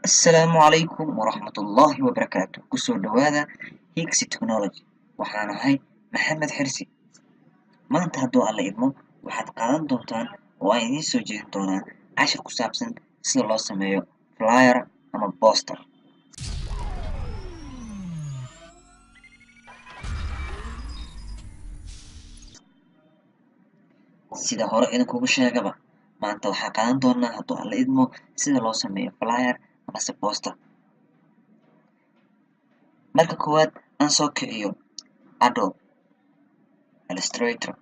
Asalaamu calaykum waraxmatullaahi wabarakaatu. Kusoo dhawaada Higsi Technology. Waxaan ahay Maxamed Xirsi. Maanta, hadduu Alla idmo, waxaad qaadan doontaan oo aan idiin soo jeedin doonaa cashir ku saabsan sida loo sameeyo flyer ama poster. Sida hore idinkugu sheegaba, maanta waxaa qaadan doonaa, hadduu Alla idmo, sida loo sameeyo flyer amase poster. Marka koowaad aan soo kiciyo Adobe Illustrator,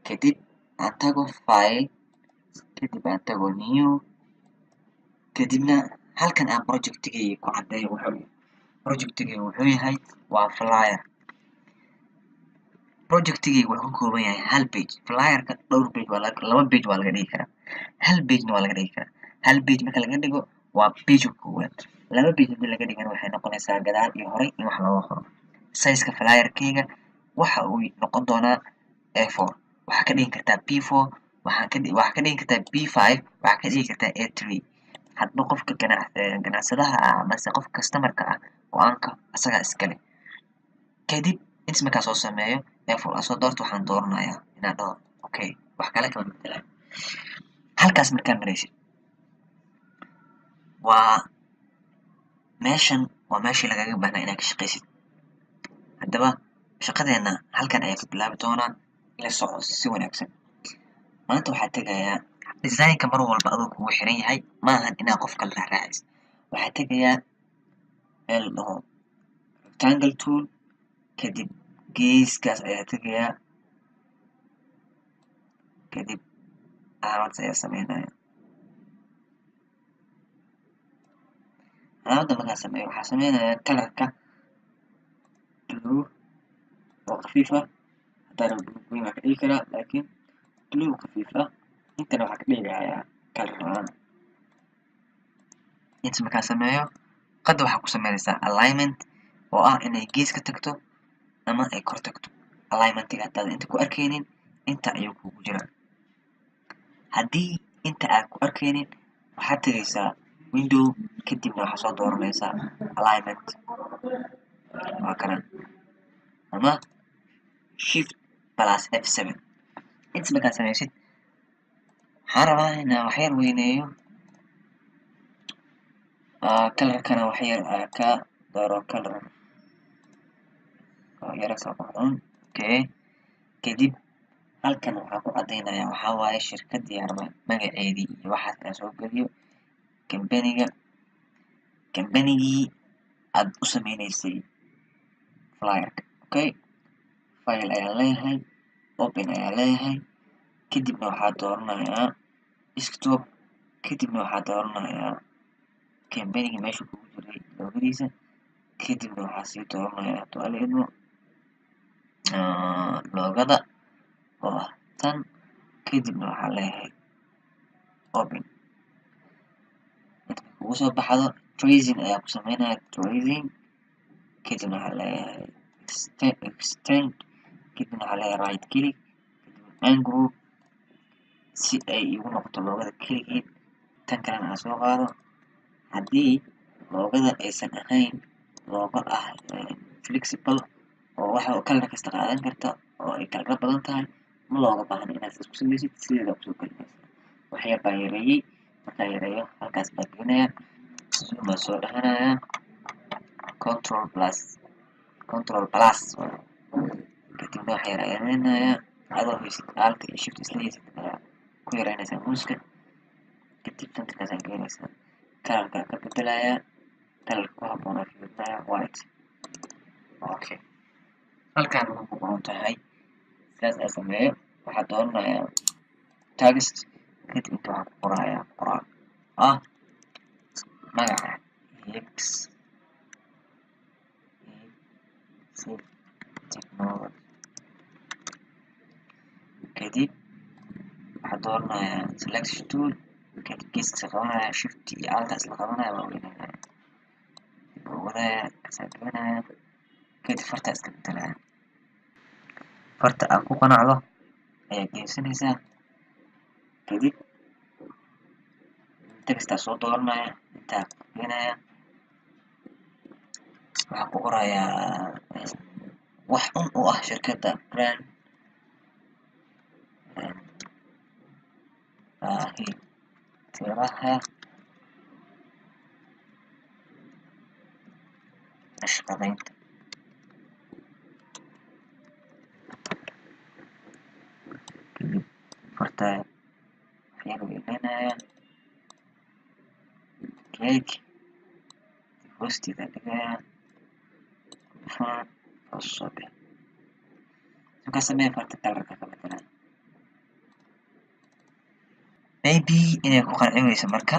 kadib aan tago File, kadib aan tago New, kadibna halkan aan projectigayga ku caddeeyo. Wuxuu projectigayga wuxuu yahay waa flyer. Projectigayga wuxuu ka kooban yahay hal page. Flyerka dhowr page waa laga, laba page waa laga dhigi karaa, hal pagena waa laga dhigi karaa. Hal page marka laga dhigo waa page koowaad. Laba page hadii laga dhigana, waxay noqonaysaa gadaal iyo horay in wax looga qoro. Sizeka flyerkayga waxa uu noqon doonaa A4. Waxaa ka dhigi kartaa B4, waxaa ka dhigi kartaa B5, waxaa ka dhigi kartaa A3. Hadba qofka ganacsadaha ah amase qofka customerka ah go-aanka asagaa iskale. Kadib intas markaa soo sameeyo, A4 aan soo doorto, waxaan dooranayaa inaan dhaho okay. Wax kale kama bedelayo. Halkaas markaa maraysid, waa meeshan, waa meeshii lagaga baahnaa inaad ka shaqaysid. Haddaba shaqadeena halkan ayaa ka bilaabi doonaa. Ila soco si wanaagsan. Maanta waxaa tegayaa designka. Mar walba adoo kugu xiran yahay, maahan inaad qof kale raaraacaysid. Waxaa tegayaa meel la dhaho Rectangle Tool, kadib geeskaas ayaa tegayaa, kadib calaamadaas ayaa sameynaya. Calaamadda markaan sameeyo, waxaa sameynaya colorka blue oo khafiif ah. Haddaan rabo, blue green waa ka dhigi karaa, laakiin blue khafiif ah. Intana waxaa ka dhigayaa color la-aan. Inta markaan sameeyo, qadda waxaa ku sameynaysaa alignment oo ah inay gees ka tagto ama ay kor tagto. Alignmentiga haddaad inta ku arkaynin, inta ayuu kugu jiraa. Haddii inta aad ku arkaynin, waxaad tegaysaa Window, kadibna waxaa soo dooranaysaa Alignment, waa kana, ama Shift plus F7. Inta markaad sameysid, waxaan rabaa inaan waxyar weyneeyo, colorkana waxyar ka daro, color yara ka qurxoon. Okay, kadib halkan waxaa ku caddaynaya waxaa waaye shirkaddii arba magaceedii iyo waxaas inaan soo geliyo, companyga, companygii aad u sameyneysay flyerka. Okay, File ayaan leeyahay, Open ayaan leeyahay, kadibna waxaa dooranayaa Desktop, kadibna waxaa dooranayaa companyga meesha kugu jiray logadiisa, kadibna waxaa sii dooranaya, hadduu Alla idmo, logoda oo ah tan, kadibna waxaa leeyahay Open. Inta kugu soo baxdo, tracing ayaa ku sameynaya, tracing, kadibna waxaa leeyahay extend, kadibna waxaa leeyahay right click, kadibna Ungroup, si ay igu noqoto logoda keligeed. Tan kalena aan soo qaado. Haddii logoda aysan ahayn logo ah flexible oo waxa color kasta qaadan karta oo ay coloro badan tahay, ma looga baahna inaad isku sameysid, sideeda kusoo gelinaysa. Wax yar baan yareeyey. Markaan yareeyo, halkaas baan gelinaya, zoom baan soo dhahanayaa, Control plus, Control plus, kadibna wax yar yareynayaa. Adoo haysid Altka iyo Shift isla haysid ayaa ku yareynaysaa muuska, kadib centerkaasaan gelinaysaa. Colorka ka bedelayaa, colorka ku habboon aa fiirinaya, white. Okay, halkaan waxay ku qoran tahay sidaas aan sameeyo. Waxaa dooranayaa text, kadib inta waxaan ku qorayaa qoraal ah magaca X Technology. Kadib waxaa dooranayaa Selection Tool, kadib geeska qabanaya, Shift iyo Alta isla qabanaya, waa weynanaya, dib waa wadaya, kasaa gelinaya, kadib farta iska bedelaya. Farta aad ku qanacdo ayaa geysanaysaa. Kadib textaa soo dooranaya, Intaa keenaya waxaan ku qorayaa wax un u ah shirkadda brand baahitiraha nashqadeynta. Kadib farta waxyar weyneynaya, click hoosteeda dhigaya, font hoos soo bixi. Markaa samee farta colorka ka bedelaya, maybe inay ku qancin weyso. Marka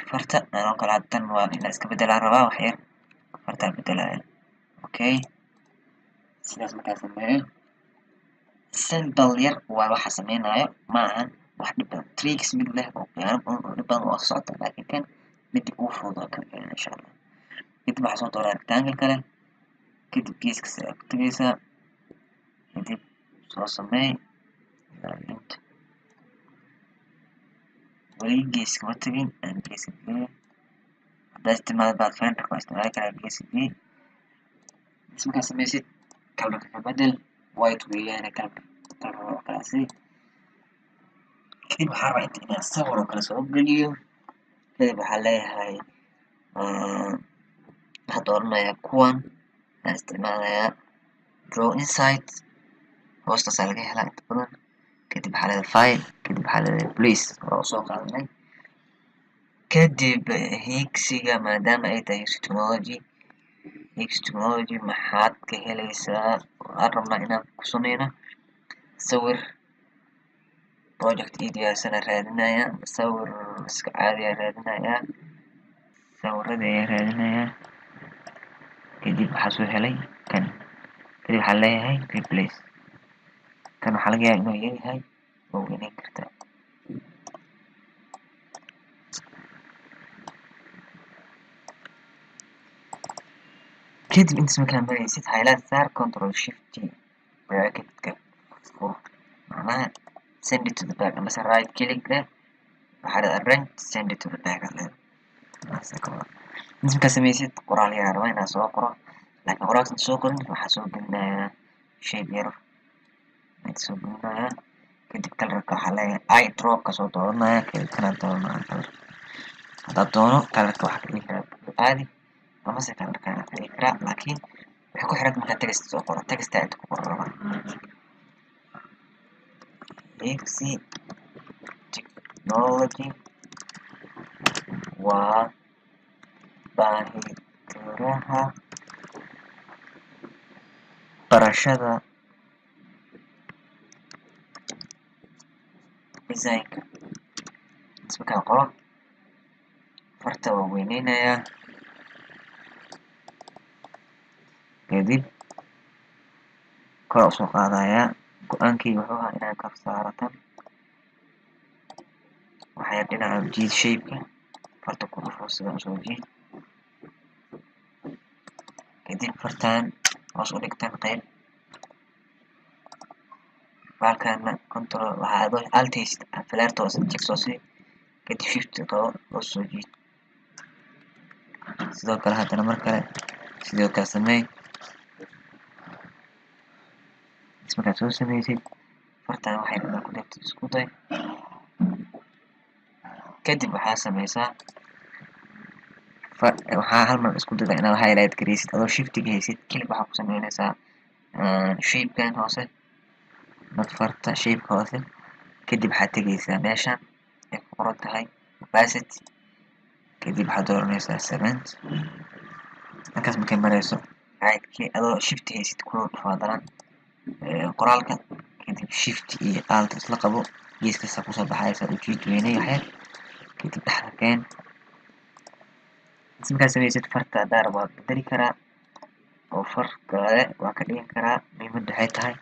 farta anoo kale haddan waa inaa iska bedelaan rabaa, wax yar fartaa bedelaya. Okay, sidaas markaa sameeyo, simple yar waa waxa sameynayo, ma ahan wax dhib badan. Tricks mid leh oo khiyaano badan oo dhib badan waa socota, laakiin kan midda ugu fudud waa kan keena, insha Allah. Kadib waxaa soo dooraa rectangle kale, kadib geeska sare ku tagaysaa, kadib soo sameey ilaa inta. Weli geeska ma tagin, aan geeska geeyo. Haddaa isticmaalo pathfinder waa isticmaali karaa. Geeska geey bas. Markaa sameysid, colorka ka bedel, white weeyaane, color oo kale sii. Kadib waxaa rabaa inta inaan sawir oo kale soo geliyo. Kadib waxaa leeyahay, waxaa dooranayaa kuwan, waxaan isticmaalayaa draw inside, hoostaasaa laga helaa inta badan. Kadib waxaa leedahay file, kadib waxaa leedahay place, hore usoo qaadanay. Kadib hiigsiga, maadaama ay tahay Higsi Technology, Higsi Technology maxaad ka helaysaa? Waxaan rabnaa inaan ku sameyno sawir project ii diyaarsana raadinaya, sawir iska caadiya raadinaya, sawiradii ayaa raadinaya. Kadib waxaa soo helay kan. Kadib waxaa leeyahay replace. Kan waxaa laga yaabaa inuu yar yahay, waa weyneyn kartaa. Kadib intaas markaa maraysid, highlight saar, control shift t, bracketka fur, macnaha send it to the back, amase right click leh, waxaa leedahay arrange, send it to the back aad leedahay. Intaas markaa sameysid, qoraal yar rabaa inaan soo qoro, laakiin qoraalka inta soo qorin waxaa soo gelinayaa shape yar inta soo gelinayaa. Kadib colorka waxaa leeyahay eye dropka soo dooranaya, kadib kanaan dooranaya. Color haddaad doono, colorka waxaa ka dhigi karaa caadi, amase colorkaan ka dhigi karaa, laakiin waxay ku xiran markaa text soo qoro. Texta inta ku qoran rabaa Higsi Technology waa baahitiraha barashada design-ka. Intaas markaan qoro, farta waa weyneynayaa, kadib kor usoo qaadayaa. Go-aankayga wuxuu ahaa inaan kor saaro tan, waxaa dhinaca jiid shape-ka, farta ku dhufo, sidan usoo jiid. Kadib fartan hoos u dhigtan qayb baalkana control, waxaa adoo alt haysid, falaarta hoose check soo sii, kadib shift qabo, hoos soo jiid. Sidoo kale haddana mar kale sidoo kale sameey. Is markaad soo sameysid, fartan waxay inaad ku dhigto isku day. Kadib waxaa sameysaa, waxaa hal mar isku daydaa inaad highlight gareysid adoo shiftiga haysid. Click waxaa ku sameynaysaa shape-kan hoose, not farta, shape-ka hoose. Kadib waxaad tegeysaa meeshan ay ku qoran tahay opacity, kadib waxaad dooranaysaa 70. Halkaas markay mareyso, right adoo shift haysid ku dhufo haddana qoraalka, kadib shift iyo alt isla qabo, gees kasta kusoo baxaysa u jiid, weyney waxyar, kadib dhexda keen. Intaas markaad sameysid, farta haddaan rabo waan bedeli karaa oo far kale waa ka dhigan karaa. Muhiimadda waxay tahay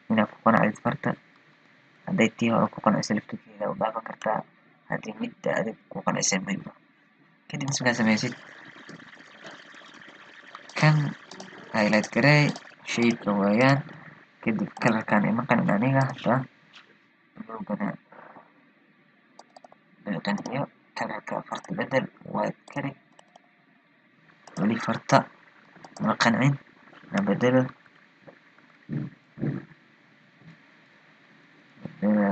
inaad ku qanacdid farta. Hadday tii hore ku qanciso, laftirkeeda u dhaafan kartaa, haddii midda adig ku qancisay muhiim ah. Kadib intaas markaad sameysid, kan highlight garey, shape-ka weeyaan. Kadib colorkan ima qancin aniga, hadda buluugana qanciyo. Kalarka farta bedel, white ka dhig. Weli farta ma qancin, na bedelo.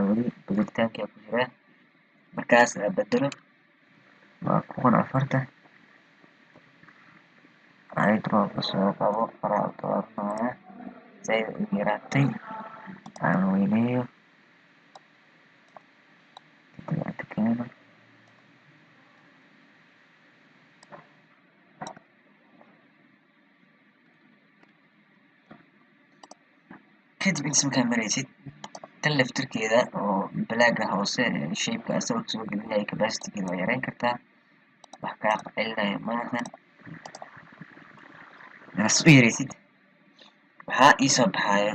Weli bedelitaanka ku jira. Markaas la bedelo waa ku qanco farta. Eyedrop soo qabo, faraha dooranaya. Zaid u yaraatay, aan weyneeyo. Kadib aan keeno. Kadib inta markaa maraysid tan laftirkeeda oo balaaga hoose shape-ka sawirka soo gelinaya capacity-geeda waa yareyn kartaa, wax kaa celinaya maahan. Markaas u yareysid waxaa ii soo baxaya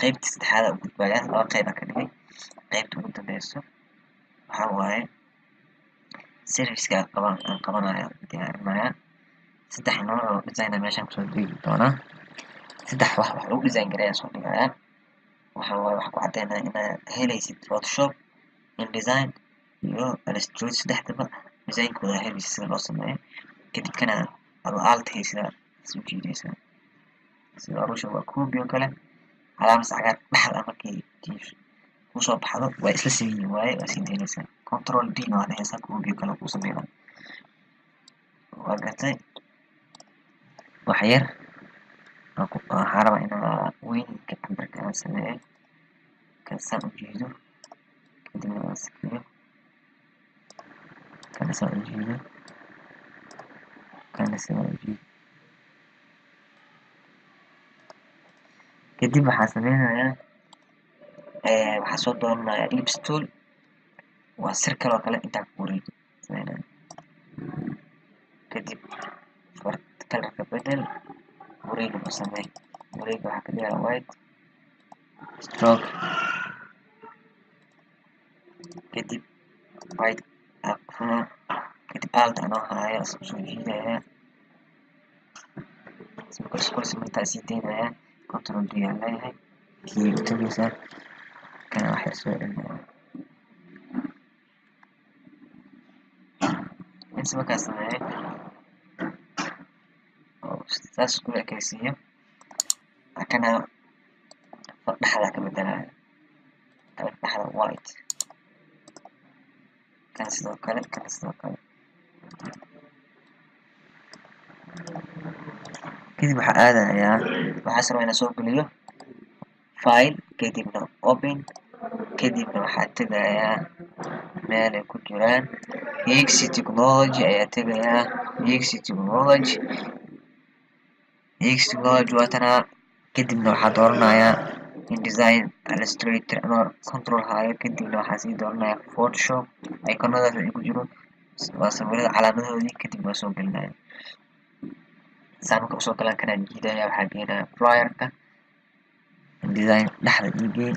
qaybta saddexaad u gudbaya. Laba qayb ka dhigay. Qaybta ugu dambeyso waxaa waaye service-ka aan qabanayo, diyaarinaya saddex nooc oo design meeshaan kusoo dhigi doonaa. Saddex wax wax lagu design gareeya soo dhigaya. Waxaa waaye wax ku caddeynaya inaad helaysid Photoshop, InDesign iyo Illustrator, saddexdaba design-kooda helaysid sida loo sameeyo. Kadib kana adoo alt haysida soo jiidaysaa sida arusha waa copy oo kale. Calaamad cagaar dhexda markay kusoo baxdo waa isla siman yihiin waaye, waa sii daynaysaa. Control D na waa dhehaysaa, copy oo kale kuu sameynaa. Waa gartay. Wax yar waxaa rabaa inaa weynka cabirka aan sameeyo, kan saan u jiido, kadibna aan sikiyo, kana saan u jiido, kana sidaan u jiido. Kadib waxaa sameynayaa, waxaa soo dooranayaa ellipse tool, waa circle oo kale intaa ku wareegi sameynaya. Kadib kalarka bedel, wareega u samee. Wareega waxaa ka dhigaa white stroke. Kadib white aa kadib alt anoo haya soo jiidaya, isku sii daynaya. Control D aan leeyahay, kii u tagaysaa, kana wax yar soo celinaya. Inta markaa sameeyo oo saas isku ekaysiiyo, kana dhexda ka bedelaya, kalarka dhexda white, kan sidoo kale, kan sidoo kale. Kadib waxaa aadayaa, waxaas rabaa inaan soo geliyo file, kadibna open, kadibna waxaa tegayaa meel ay ku jiraan Higsi Technology ayaa tegayaa. Higsi Technology, Higsi Technology waa tanaa. Kadibna waxaa dooranayaa InDesign, Illustrator anoo control hayo. Kadibna waxaa sii dooranayaa Photoshop, iconadaas ay ku jiro waa sawirada calaamadahoodii. Kadib waa soo gelinaya. Saan marka usoo galaan, kanaan jiidaya, waxaa geenaya flyerka InDesign dhexda ii geey.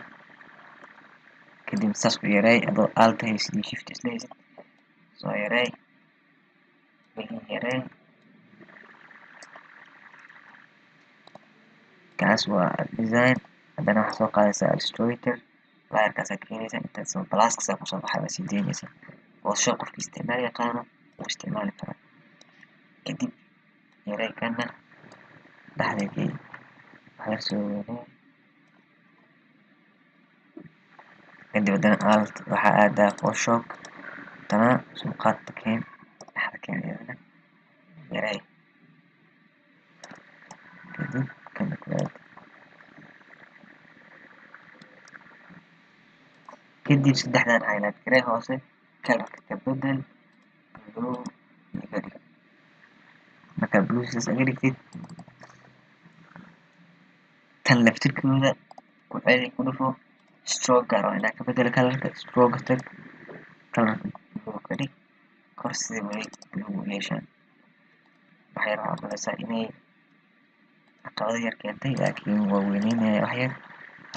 Kadib saas u yareey adoo alt haysid iyo shift isla haysid, soo yareey, weli yareey. Kaas waa design. Haddana waxaa soo qaadaysaa Illustrator, flyerkaasaa keenaysaa intaas soo pluskasaa kusoo baxay, waa sii daynaysaa. Photoshop qofki isticmaal yaqaano wuu isticmaali karaa. Kadib yarey, kana dhexda geey, wax yar soo weynee. Kadib haddana alt, waxaa aadaa Photoshop, haddana soo qaad, keen dhexda, keen iyadana, yarey. Kadib kana ku aad. Kadib saddexdan highlight garee, hoose kalarka ka bedel, blue iga dhig. Markaa blue sidaas aga dhigtid, tan laftirkooda ku celi, ku dhufo. Stroke raba inaa ka bedelo kalarka, stroke tag, kalarka blue ka dhig. Kor sida weli blue u yeeshaan. Wax yar waxaa malaysaa inay caqabado yar keentay, laakiin waa weyneynaya wax yar.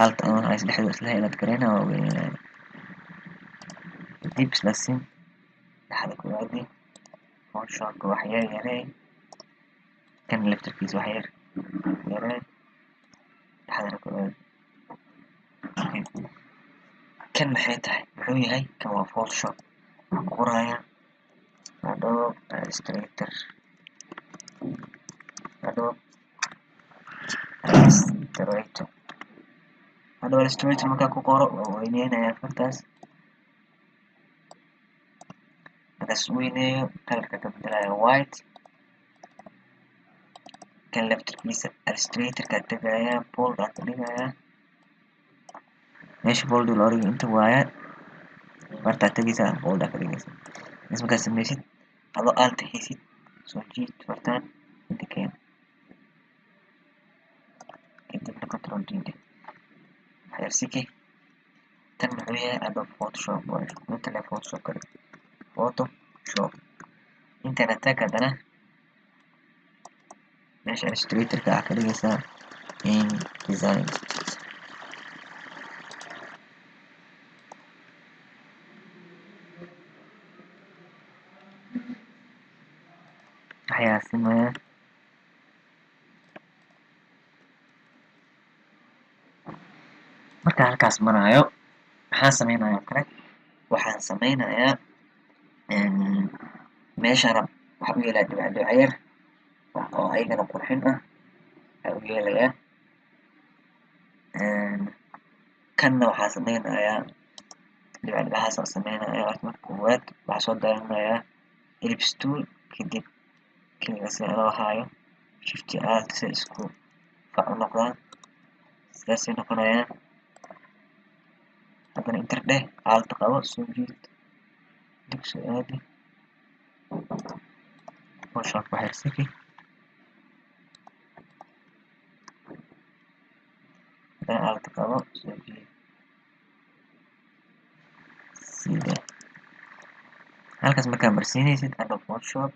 Alt anoo hays dhexdooda isla highlight gareyna, waa weyneynaya. Kadib isla sim dhexda ku aadi, Photoshopka wax yar yaree, kan laftirkiisa wax yar yaree, dhexdana ku aadi. Kan maxay tahay, muxuu yahay kan? Waa Photoshop. Waxaan ku qorayaa Adobe Illustrator, Adobe Illustrator, Adobe Illustrator. Markaa ku qoro, waa weyneynayaa fartaas. Markaas weyneeyo, colorka ka bedelaya white. Kan laftirkiisa Illustratorka tagayaa, bold aa ka dhigayaa. Meesha bold loo dhigay inta waaya, fartaa tegaysaa, bold aa ka dhigaysaa. Is markaa sameysid, adoo alt haysid, soo jiid fartaan, inta keen, kadibna Control D dheh, waxyar tan muxuu yahay? Adobe Photoshop waaye. Inta le Photoshop ka dhig, Photoshop. Intana tag, haddana meesha Illustratorka ah ka dhigaysaa InDesign. Waxyaa simaya. Marka halkaas maraayo, maxaan sameynayaa kale? Waxaan sameynayaa meeshana waxaa u yeelaya dhibc dhibco yar oo ayagana qurxin ah waxaa u yeelayaa. Kanna waxaa sameynayaa dhibc dhibcahaas aan sameynaya. Marka koowaad waxaa soo dooranayaa ellipse tool, kadib keliga si loo haayo Shift Alt si isku fac u noqdaan. Sidaasay noqonayaan. Haddana enter dheh, Alt qabo, soo jiid, dib soo aadi, Photoshop waxyar siki. Haddana Alt qabo, soo jiid sida halkaas. Markaa marsiinaysid Adobe Photoshop,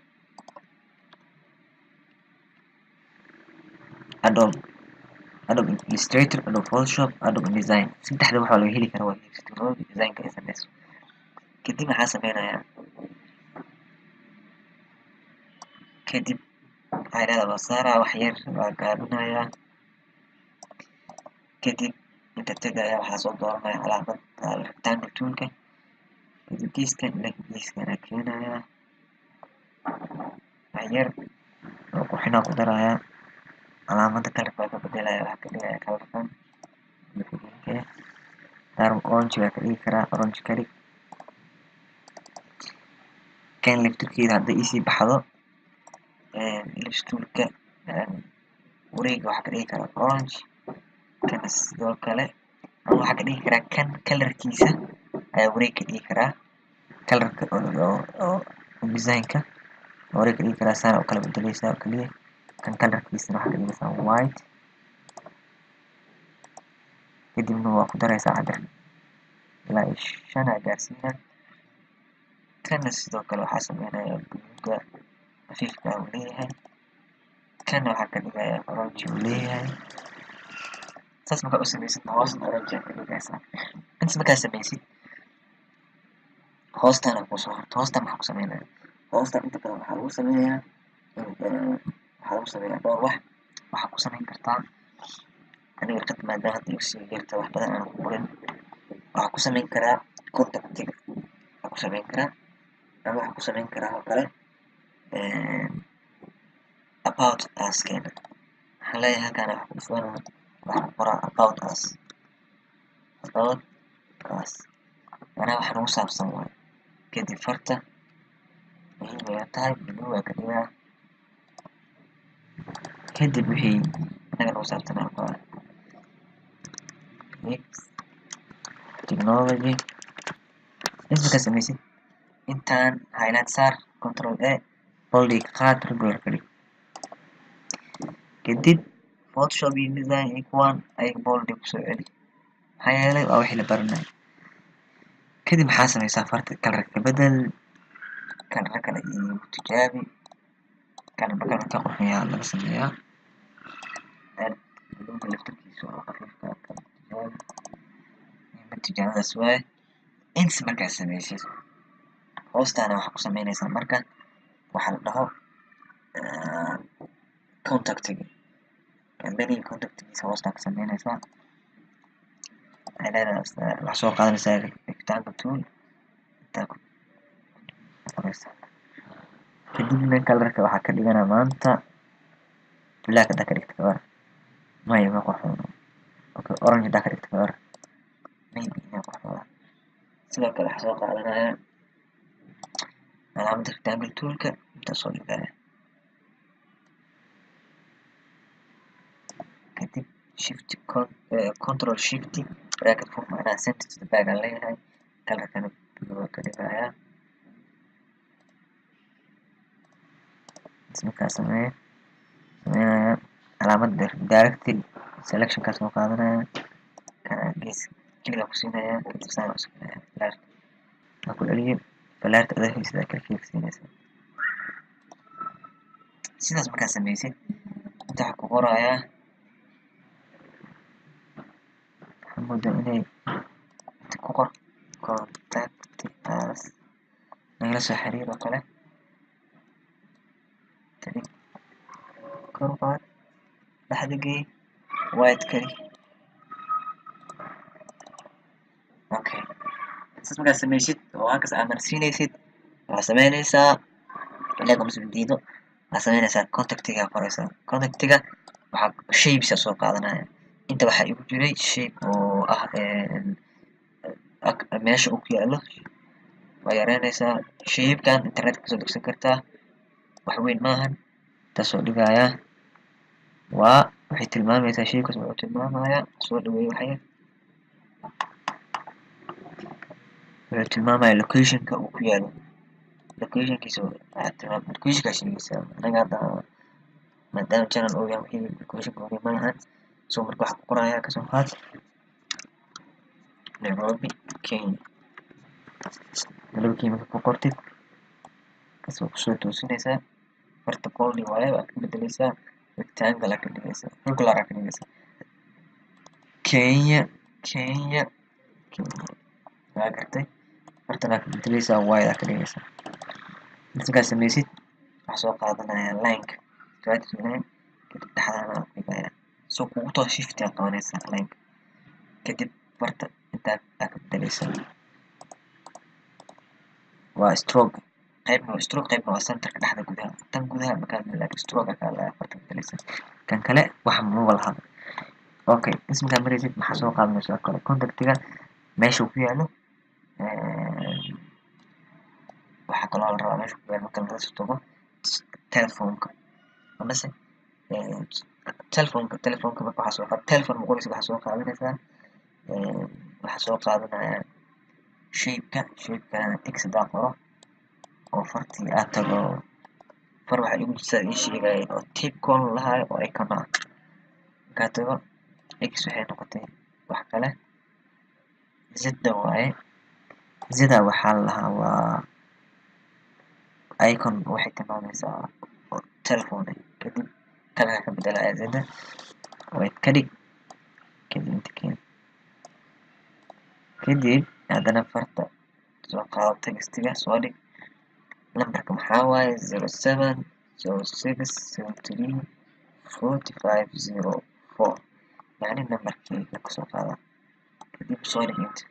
Adobe Illustrator, Adobe Photoshop, Adobe InDesign, saddexda waxaa laga heli karaa waa technology designka ay sameyso. Kadib maxaa sameynayaa? Kadib waxaa idhahdaa waa saaraa, wax yar waa gaabinayaa. Kadib inta tegaya, waxaa soo dooranaya calaamad rectangle toolka. Kadib geeskan ilaa geeskan aa keenayaa, wax yar oo qurxinaa ku darayaa. Calaamada colorka baa ka bedelaya, waxaa ka dhigaya colorkan darm orange baa ka dhigi karaa, orange ka dhig. Kan laftirkeeda hadday iisii baxdo, ellipse toolka wareega waxaa ka dhigi karaa orange. Kana sidoo kale, ama waxaa ka dhigi karaa kan colorkiisa ayaa wareeg ka dhigi karaa, colorka oo designka wareeg ka dhigi karaa. Saana u kala bedeleysaa oo kaliya. Kan colorkiisana waxaa ka dhigaysaa white, kadibna waa ku daraysaa cabir ilaa iyo 5 aa gaarsiinaa. Kana sidoo kale waxaa sameynaya buluuga khafiifka uu leeyahay. Kana waxaa ka dhigaya orange uu leeyahay. Saas markaa u sameysid, hoosna orange aa ka dhigaysaa. Intaas markaa sameysid, hoostana kusoo harto. Hoostan maxaa ku sameynaya? Hoostan inta badan waxaa lagu sameeyaa, waxaa lagu sameeyaa dhowr wax. Waxaa ku sameyn kartaa, aniga warqad maadaama hadda igu sii yarta, wax badan aan ku qorin, waxaa ku sameyn karaa contactiga waxaa ku sameyn karaa, ama waxaa ku sameyn karaa oo kale about us keena. Waxaan leeyahay halkaan wax ku dhufana, waxaa ku qoraa about us. About us macnaha waxa nagu saabsan waaye. Kadib farta muhiim ay tahay, blue waa ka dhigaa. Kadib wixii anaga nagu saabsanaa qoraa, technology. Inta markaa sameysid, intaan highlight saar, Control A, bold ka qaad, regular ka dhig. Kadib Photoshop iyo design iyo kuwaan ayaga bold kusoo celi, maxaa yeelay waa wixii la baranayay. Kadib maxaa sameysaa? Farta color ka bedel, color kale iyo tijaabi. Colorba color ka qurxin laga sameeyaa. Aad buluuga laftarkiisa oo khafiifka kala tijaabi. Muhiimad tijaabadaas waaye. Intas markaa sameysid, hoostaana waxaa ku sameynaysaa marka waxaa la dhaho contactiga, company contactigiisa hoostaa ka sameynaysaa. Waxay leedahay, waxaa soo qaadanaysaa rectangle tool, intaa ku qoraysaa. Kadibna colorka waxaa ka dhiganaa maanta black. Haddaa ka dhigta kawar, maya, ma qurxoono. Okay, orange haddaa ka dhigta kawar, maybe inay qurxoodaan. Sidoo kale waxaa soo qaadanaya calaamadda rectangle toolka, intaa soo dhigaya. Kadib shift control shift bracket fur, macnaha center to the back aan leeyahay. Colorkana blue ka dhigayaa. Markaa sameeyo, sameynaya calaamadda directly selectionkaa soo qaadanaya, kana gees keligaa ku siinaya. Kadib saan u sameynaya, falaarta waa ku celiyo. Falaarta adaa haysadaa kala click siinaysa. Sidaas markaa sameysid, inta waxaa ku qorayaa, waxaa moodaa inay inta ku qor "contact us", nagala soo xiriir oo kale. Kadib kor u qaad, dhexda gey, white ka dhig. Okay, sidaas markaa sameysid oo halkaas aad marsiinaysid, waxaa sameynaysaa, ilaah kuma soo diido, waxaa sameynaysaa contactiga qoraysaa. Contactiga waxaa shapes soo qaadanaya. Inta waxaa igu jiray shape oo ah meesha uu ku yaalo. Waa yareynaysaa. Shapekan internetka kasoo degsan kartaa, wax weyn maahan. Intaasoo dhigayaa waa waxay tilmaamaysaa, shapekaas wuxuu tilmaamayaa, soo dhaweeye waxyar, wuxuu tilmaamayaa locationka uu ku yaalo. Locationkiisa locationkaa sheegaysaa. Anaga hadda maadaama channel uu yahay, wixii locationka uu ma lahan. So marka waxaa ku qorayaa, kasoo qaad, Nairobi, Kenya. Nairobi, Kenya marka ku qortid, kasoo kusoo toosinaysaa. Farta bold waaye, waad ka bedeleysaa, rectangle aa ka dhigaysaa, regular aa ka dhigaysaa. Kenya, Kenya, Kenya waa gartay. Fartan aa ka bedeleysaa, white aa ka dhigaysaa. Markaa sameysid, waxaa soo qaadanaya lineka, right line. Kadib dhexdaana ku dhigaya, so kugu too shift aa qabanaysaa lineka. Kadib farta intaa aa ka bedeleysaa, waa stroke. Qaybna waa stroke, qaybna waa centerka, dhexda, gudaha. Tan gudaha markaa laakiin stroke aa kaa farta bedeleysaa. Kan kale wax maba laha. Okay, isminkaa maraysid, maxaa soo qaadanaysaa kale? Contactiga meesha uu ku yaalo. Waxaa kaloo la rabaa meesha ku yaalo marka laga soo tago telefoonka amase telefoonka. Telefoonka marka waxaa soo qaad, telephone ma qoraysid, waxaa soo qaadanaysaa, waxaa soo qaadanaya shapeka. Shapekana x hadaa qoro oo fartii aad tago, far waxaa igu jirta ii sheegaya oo tape call lahayo oo icon ah. Markaa tago, x waxay noqotay wax kale, zda waaye. Zda waxaa la lahaa waa icon, waxay tilmaamaysaa oo telephone. Kadib colorka ka bedelaya, zda white ka dhig. Kadib inta keen. Kadib haddana farta soo qaado, textiga soo dhig. Lambarka maxaa waaye? 0706734504, yacni nambarkeyga kasoo qaada. Kadib soo dhig, inta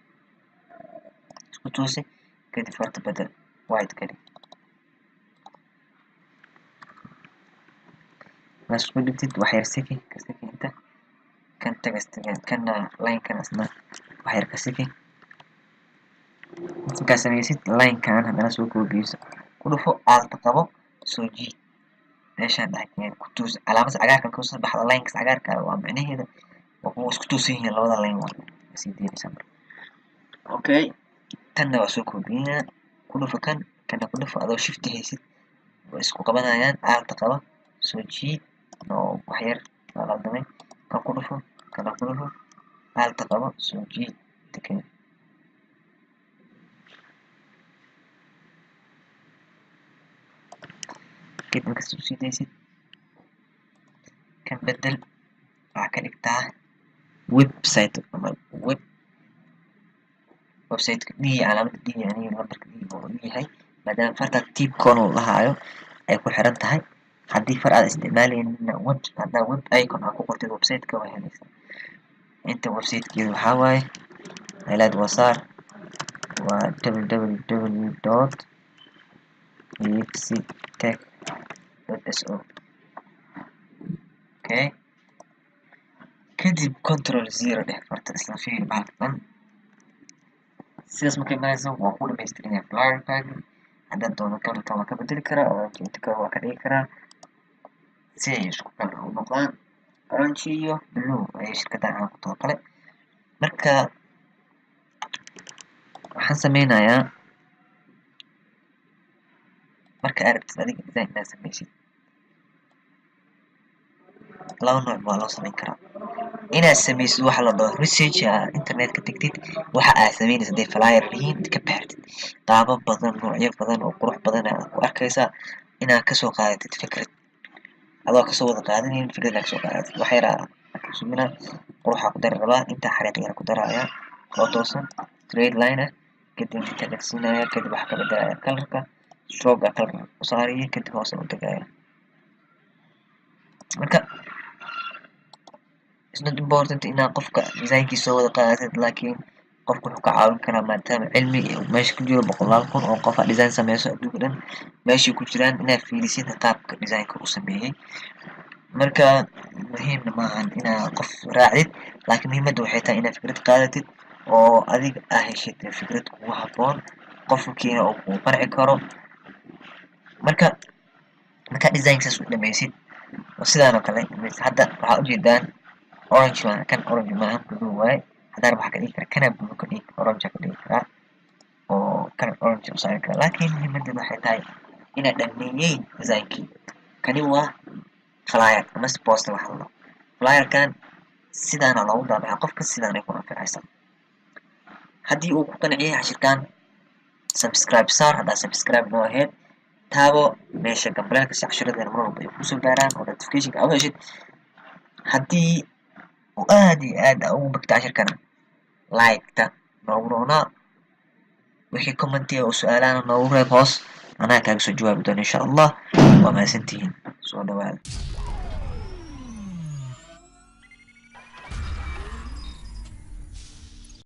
isku toosi. Kadib farta bedel, white ka dhig. Markaad isku dhigtid, wax yar siki, ka siki inta kan textiga, kana line-kan asna wax yar ka siki. Markaa sameysid, line-kan haddana soo koobiyeyso, ku dhufo, alt qabo, soo jiid, meeshaan dhex keen, ku toosi. Calaamada cagaarka kasoo baxda, linekaas cagaarka waa micnaheeda waa kuwa isku toosan yihiin labada line. Waa sii deynaysaa marka. Okay, tanna waa soo koobiyeynaa, ku dhufo kan, kana ku dhufo adoo shift haysid, way isku qabanayaan. Alt qabo, soo jiid. No, wax yar waa qaldamay. Kan ku dhufo, kana ku dhufo, alt qabo, soo jiid, keen. Kadib markaad soo siidaysid, kan bedel, waxaa ka dhigtaa website ama web, websiteka d, calaamada d, yani lambarka d oo yahay, maadaama farta tip con uu lahaayo ay ku xiran tahay. Haddii far aad isticmaaleynin web, haddaa web icon aa ku qortid, websiteka waa helaysaa. Inta websitekeedu waxaa waaye, highlight waa saar, waa www dot Ipsitech.so. Okay, kadib Control zero dheh, farta isla fiiri bahalka dhan. Sidaas markay marayso, waa ku dhamaystiran yahay flyerkaagi. Haddaad doono, colorka waa ka bedeli karaa, orange inta kale waa ka dhigi karaa, si ay isku color u noqdaan. Orange iyo blue ayay shirkaddan caan ku taho kale. Marka waxaan sameynayaa, marka aad rabtid adiga design inaad sameysid, laba nooc waa loo sameyn karaa. Inaad sameysid waxa la dhaho research, aa internet ka tagtid, waxa aad sameynaysid hadday flyer yihiin, ka baartid qaabab badan, noocyo badan oo qurux badan aad ku arkaysaa, inaad kasoo qaadatid fikrad, adoo kasoo wada qaadanaynin, fikrad inaad kasoo qaadatid. Wax yaraa sumina quruxaa ku dari rabaa, intaa xariiq yar ku daraya oo toosan, straight line ah. Kadib inta dhagsiinaya, kadib waxaa ka bedelaya colorka, stroke color u saaraya, kadib hoose u degaya. Marka it's not important inaad qofka designkiisa soo wada qaadatid, laakiin qofka wuxuu ka caawin karaa, maadaama cilmi meesha ku jiro, boqolaal kun oo qof aa design sameyso adduunka dhan meeshay ku jiraan, inaad fiirisid qaabka designka uu sameeyey. Marka muhiimna maahan inaad qof raacdid, laakiin muhiimadda waxay tahay inaad fikrad qaadatid oo adiga aa heshid fikrad kugu habboon, qofkiina uu kugu qanci karo. Marka markaa design saas u dhameysid oo sidaan oo kale, hadda waxaa ujeedaan orange maaha kan, orange maaha, blue waaye. Haddana waxaa ka dhigi karaa kana blue ka dhigi, orange ka dhigi karaa oo kana orange u saari karaa, laakiin muhiimadeedu waxay tahay inaad dhameeyey designkii. Kani waa flyer ama poster waxa la dhaho. Flyerkan sidaana loogu daabacaa, qofka sidaanay ku anficaysa. Haddii uu ku qanciyay cashirkan, subscribe saar haddaa subscribe noo ahayd, taabo meesha gambaleelka si cashiradeena mar walba ay kusoo gaaraan oo notificationka aa u heshid. Haddii uu aad iyo aad aa ugu bagta cashirkana, like-ta noogu roonaa. Wixii commentiga oo su-aalahana noogu reeb hoos, anaa kaaga soo jawaabi doona, insha Allah. Waa mahadsantihiin, soo dhawaada.